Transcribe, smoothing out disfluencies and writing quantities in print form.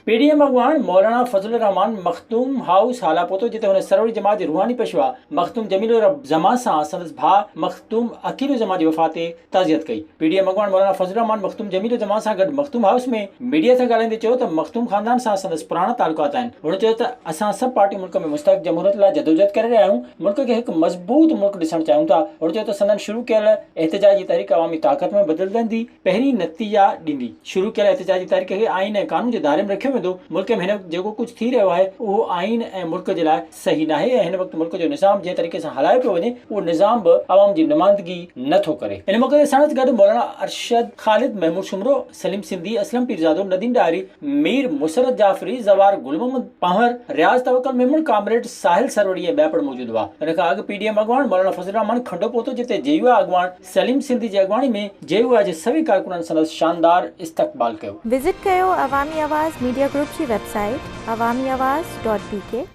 P D M اڳواڻ مولانا فضل الرحمان Makhdoom house Hala پهتو جتي هن سروري جماعت جي روحاني پيشوا مخدوم جميل الزمان سان سندس ڀاء مخدوم عقيل الزمان جي وفات تي تعزيت ڪئي. پي ڊي ايم اڳواڻ مولانا فضل الرحمان مخدوم جميل الزمان سان گڏ مخدوم هائوس ۾ ميڊيا سان ڳالهائيندي چيو ته مخدوم خاندان سان سندس پراڻا تعلقات آهن. هن چيو ته اسان سڀ پارٽيون ملڪ ۾ مستحق جمهوريت لاء جدوجهد ڪري رهيا آهيون، ملڪ کي هڪ مضبوط ملڪ ڏسڻ چاهيون ٿا. هن چيو ته سندن شروع ڪيل احتجاجي تحريڪ عوامي طاقت ۾ بدلجندي پهرين نتيجا ڏيندي. شروع ڪيل احتجاجي تحريڪ کي آئين ۽ قانون جي دائري ۾ رکيو ويندو، ملڪ ۾ هن وقت جيڪو ڪجهه ٿي رهيو آهي اهو آئين ۽ ملڪ جي لاء صحيح ناهي ۽ هن وقت ملڪ جو نظام جنهن طريقي سان هلايو پيو وڃي اهو نظام به عوام جي نمائندگي نه ٿو ڪري. ان موقعي تي ساڻس گڏ مولانا ارشد خالد، محمود سومرو، سليم سنڌي، اسلم پيرزادو، نديم ڏاهري، مير مسرت جعفري، زوار گل محمد پنهور، رياض توڪل ميمڻ، ڪامريڊ ساحل سروري ۽ ٻيا پڻ موجود هئا. ان کان اڳ پي ڊي ايم اڳواڻ مولانا فضل الرحمان کنڊو پهتو جتي جي يو آء اڳواڻ سليم سنڌي جي اڳواڻي ۾ جي يو آء جي سوين ڪارڪنن سندس شاندار استقبال ڪيو. وزٽ ڪيو عوامي آواز ميڊيا گروپ جي website Awami Awaz dot B K.